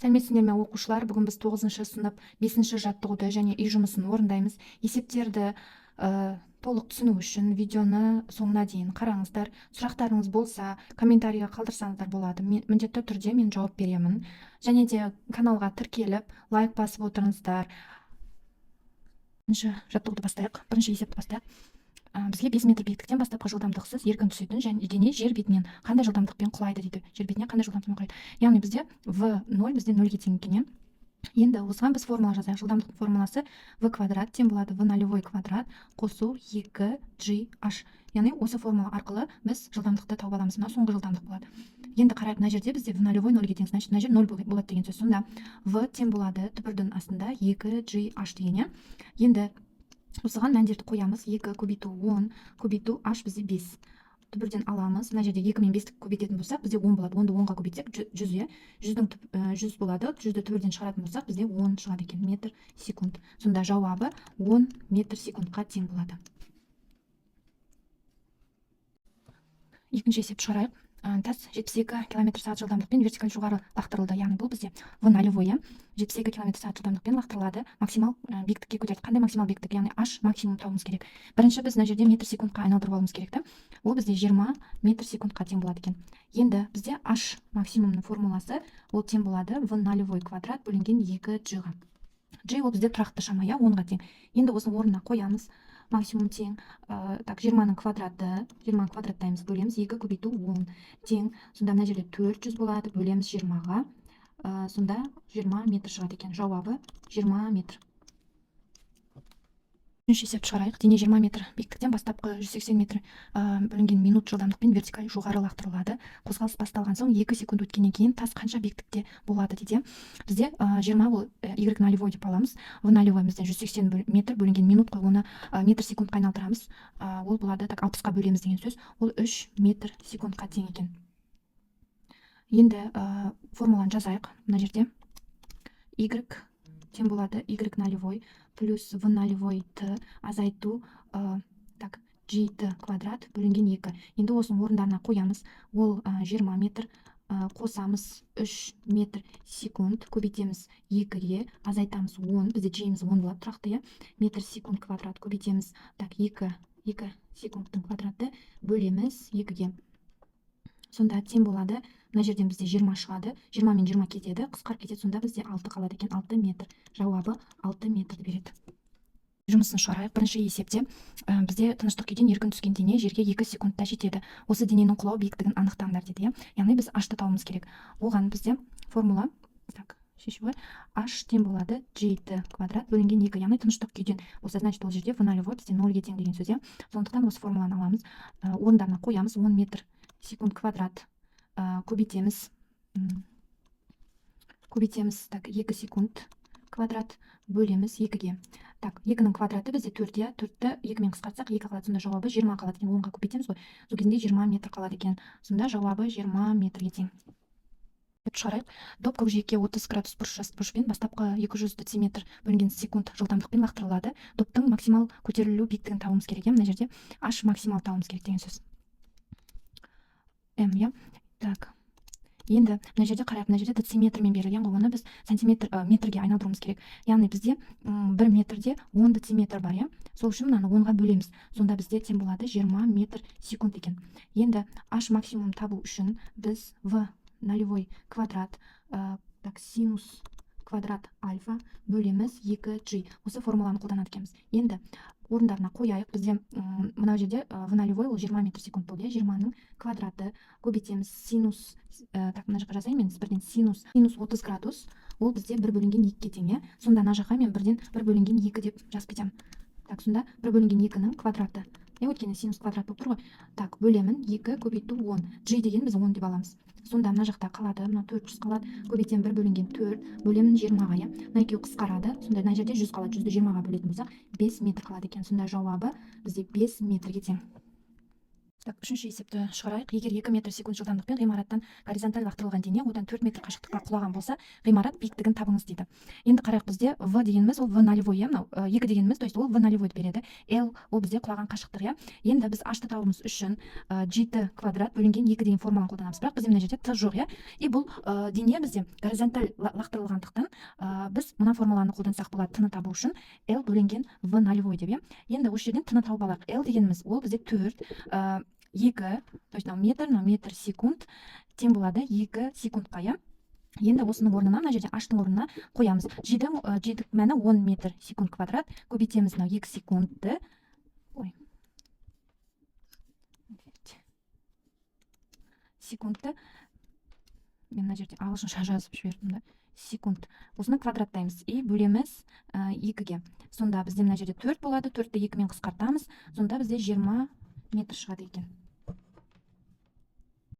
Сәлеметсіңдер ме, оқушылар! Бүгін біз 9-шы сынып 5-ші жаттығуды және үй жұмысын орындаймыз. Есептерді толық түсіну үшін видеоны соңына дейін қараңыздар. Сұрақтарыңыз болса, комментарийға қалдырсаңыздар болады. Мен, міндетті түрде мен жауап беремін. Және де каналға тіркеліп, лайк басып отырыңыздар. Бірінші жаттығуды бастайық, бірінші есепті бастайық. Бізге 5 метр биіктіктен бастапқы жылдамдықсыз еркін түсетін және дене жер бетінен қандай жылдамдықпен құлайды дейді. Жер бетіне қандай жылдамдықпен құлайды? Яғни бізде в 0 бізде нөлге тең екен, иә. Енді осыған біз формула жазайық. Жылдамдықтың формуласы в квадрат тең болады в нолевой квадрат қосу 2 g h. Яғни осы формула арқылы біз жылдамдықты тауып аламыз. Мынау соңғы жылдамдық болады. Енді қарайық, мына жерде бізде в нолевой нөлге тең, значит, мына жер ноль болады деген сөз. Сонда в тең болады түбірдің астында 2 g h деген, иә. Енді осыған мәндерді қоямыз. 2 көбейту 10 көбейту h бізде 5. Түбірден аламыз. Мына жерде 2 мен 5-ті көбейтетін болсақ, бізде 10 болады. 10-ды 10-ға көбейтсек, 100, иә. Жүздің 100 болады. 100-ді түбірден шығаратын болсақ, бізде 10 шығады екен метр секунд. Сонда жауабы 10 метр секундқа тең болады. Екінші есепті шығарайық. Тас 72 километр сағат жылдамдықпен вертикаль жоғары лақтырылды. Яғни бұл бізде в нолевой, иә. 72 километр сағат жылдамдықпен лақтырылады. Максимал биіктікке көтерді. Қандай максимал биіктік? Яғни h максимум табуымыз керек. Бірінші біз мына жерде метр секундқа айналдырып алуымыз керек та. Ол бізде 20 метр секундқа тең болады екен. Енді бізде h максимумның формуласы, ол тең болады в нолевой квадрат бөлінген 2 g-ға. G ол бізде тұрақты шама, иә, 10-ға тең. Енді осының орнына қоямыз. Максимум тең, так, 20-ның квадраты, 20 квадраттаймыз, бөлеміз 2 көбейту 10 тең. Сонда мына жерде 400 болады, бөлеміз 20-ға. Сонда 20 метр шығады екен. Жауабы 20 метр. Үшінші есепті шығарайық. Дене 20 метр биіктіктен бастапқы 180 метр бөлінген минут жылдамдықпен вертикаль жоғары лақтырылады. Қозғалыс басталған соң 2 секунд өткеннен кейін тас қанша биіктікте болады дейді. Бізде 20 ол y нолевой деп аламыз. В нолевой бізде 180 метр бөлінген минут қой, оны метр секундқа айналдырамыз. Ол болады, так, 60-қа бөлеміз деген сөз. Ол 3 метр секундқа тең екен. Енді формуланы жазайық. Мына жерде y тең болады y нолевой плюс в нолевой т азайту так, gt квадрат бөлінген 2. Енді осының орындарына қоямыз. Ол 20 метр, қосамыз 3 метр секунд, көбейтеміз 2-ге, азайтамыз 10. Бізде g-міз 10 болады тұрақты, иә. Метр секунд квадрат көбейтеміз, так, 2, 2 секундтың квадраты бөлеміз 2-ге. Сонда тең болады. Мына жерден бізде 20 шығады. 20 мен 20 кетеді, қысқарып кетеді. Сонда бізде 6 қалады екен, 6 метр. Жауабы 6 метрді береді. Жұмысын шығарайық. Бірінші есепте бізде тыныштық күйден еркін түскен дене жерге 2 секундта жетеді. Осы дененің құлау биіктігін анықтаңдар деді, иә. Яғни біз h-ты табуымыз керек. Оған бізде формула, так, шешу ғой. H тең болады gt квадрат бөлінген 2. Яғни тыныштық күйден болса, значит, ол жерде в нолевой бізде нөлге тең деген сөз, иә. Сондықтан осы формуланы аламыз, орындарына қоямыз. 10 метр секунд квадрат көбейтеміз, так, 2 секунд квадрат бөлеміз 2-ге. Так, 2-нің квадраты бізде 4, иә. 4-ті 2-мен қысқартсақ, 2 қалады. Сонда жауабы 20 қалады екен. 10-ға көбейтеміз ғой. Сол кезінде 20 метр қалады екен. Сонда жауабы 20 метрге тең. Деп шығарайық. Доп көкжиекке 30 градус бұрышпен бастапқы 200 дециметр бөлінген секунд жылдамдықпен лақтырылады. Доптың максимал көтерілу биіктігін табуымыз керек, иә. Мына жерде h максимал табуымыз керек деген сөз. М, иә. Так. Енді мына жерде қарайық, мына жерде дециметрмен берілген ғой, оны біз сантиметр, метрге айналдыруымыз керек. Яғни бізде 1 метрде 10 дециметр бар, иә. Сол үшін мынаны 10-ға бөлеміз. Сонда бізде тең болады 20 метр секунд екен. Енді h максимум табу үшін біз в нолевой квадрат, так, синус квадрат альфа бөлеміз 2g. Осы формуланы қолданады екенбіз. Енді орындарына қояйық. Бізде мына жерде в нолевой ол 20 метр секунд болды, иә. 20-ның квадраты көбейтеміз синус, так, мына жаққа жазайын мен бірден синус 30 градус, ол бізде 1 бөлінген 2-ге тең, иә. Сонда мына жаққа мен бірден 1 бөлінген 2 деп жазып кетемін. Так, сонда 1 бөлінген 2-нің квадраты. Иә, өйткені синус квадрат болып тұр ғой. Так, бөлемін 2 көбейту 10. G деген біз 10 деп аламыз. Сонда мына жақта қалады, мына 400 қалады. Көбейтемін 1 бөлінген 4, бөлемін 20-ға, иә. Мына екеуі қысқарады. Сонда мына жерде 100 қалады. 100-ді 20-ға бөлетін болсақ, 5 метр қалады екен. Сонда жауабы бізде 5 метрге тең. Так, үшінші есепті шығарайық. Егер 2 метр секунд жылдамдықпен ғимараттан горизонталь лақтырылған дене одан 4 метр қашықтыққа құлаған болса, ғимарат биіктігін табыңыз дейді. Енді қарайық, бізде в дегеніміз ол в нолевой, иә, мынау екі дегеніміз, то есть ол в нолевойды береді. Л ол бізде құлаған қашықтық, иә. Енді біз h-ты табуымыз үшін gt квадрат бөлінген екі деген формуланы қолданамыз, бірақ бізде мына жерде т жоқ, иә. И бұл дене бізде горизонталь лақтырылғандықтан, біз мына формуланы қолдансақ болады т-ны табу үшін: l бөлінген в нолевой деп, иә. Енді осы жерден т-ны тауып алайық. L дегеніміз ол бізде төрт, екі, то есть мынау метр, мынау метр секунд тең болады 2 секундқа, иә. Енді осының орнына, мына жерде h-тың орнына қоямыз. G-дің мәні 10 метр секунд квадрат, көбейтеміз мынау 2 секундты, ой, секундты, мен мына жерде ағылшынша жазып жібердім да, секунд, осыны квадраттаймыз и бөлеміз екіге. Сонда бізде мына жерде төрт болады, төртті екімен қысқартамыз, сонда бізде 20 метр шығады екен.